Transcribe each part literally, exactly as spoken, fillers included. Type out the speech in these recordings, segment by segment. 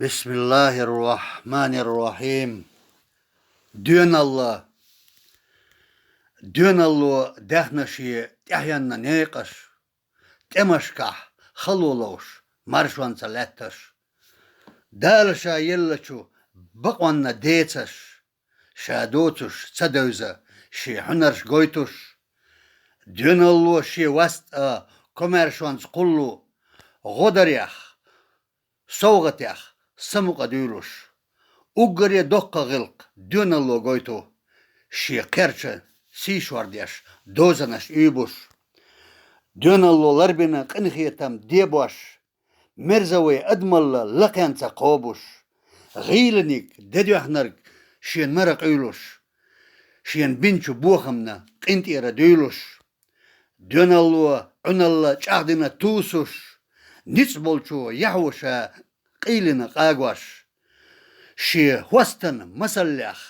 بسم الله الرحمن الرحيم. Доьналла. Доьналло даьхна шен тӀехьенна некъаш, тӀемашкахь хало ловш маршонца лаьтташ. Дала ша еллачу бакъонна децаш, ша доцуш ца девза шен хьуьнарш гойтуш. Доьналло шен васт а комаьршонца кхуллу, гӀо дарех, совгӀатех самукъа дуьйлуш. Уггаре доккха гӀиллакх доьналло гойту, шен кхерчан сий шордеш, дозанаш уьйбуш. Доьналло ларбина къинхетам дебош, мерзаве адамалла лакхенца кхобуш. ГӀийланиг, де доьхнарг шен мара къуьйлуш, шен бинчу бохамна къинтӀера дуьйлуш. Доьналло Ӏуьналла чӀагӀдина тусуш, ницкъ болчо яхьо ша къийлина къагош. Шен хӀостан масаллех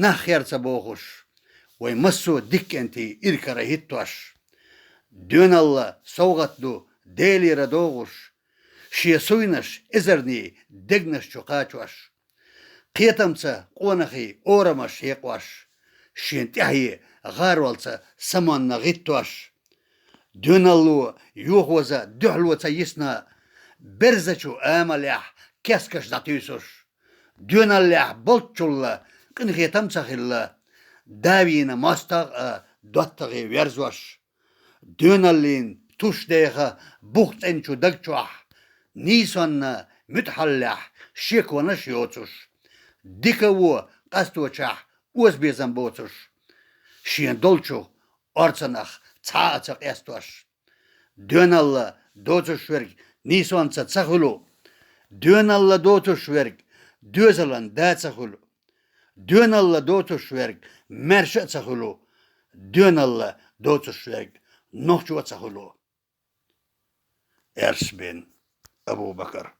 нах хер ца бохуш, вай массо а дика кӀентий иракара хӀиттош. Доьналла совгӀат ду Делера догӀуш, шен суйнаш эзарний дегнаш чу кхачош. Кхетамца къонахий орамаш хьекъош, шен тӀаьхье гӀаролца самонна гӀиттош. Доьналло йохоза дуьхьало ца йисна, берзачу амалехь кескаш дӀатуьйсуш. Доьналлехь болччулла къинхетам ца хилла, давийна мостагӀ а доттагӀий верзош. Доьналлин туш деха бух цӀенчу даг чохь, нийсонна муьтӀахьаллехь шеконаш йоцуш. Дика а во къасточохь озабезам боцуш. Шен долчу орцанах цхьа а ца къестош. Доьналла доцуш верг нийсонца ца хуьлу. Доьналла доцуш верг доьзалан да ца хуьлу. Доьналла доцуш верг маьрша а ца хуьлу. Доьналла доцуш верг нохчо а ца хуьлу. Эрс бин Абу-Бакар.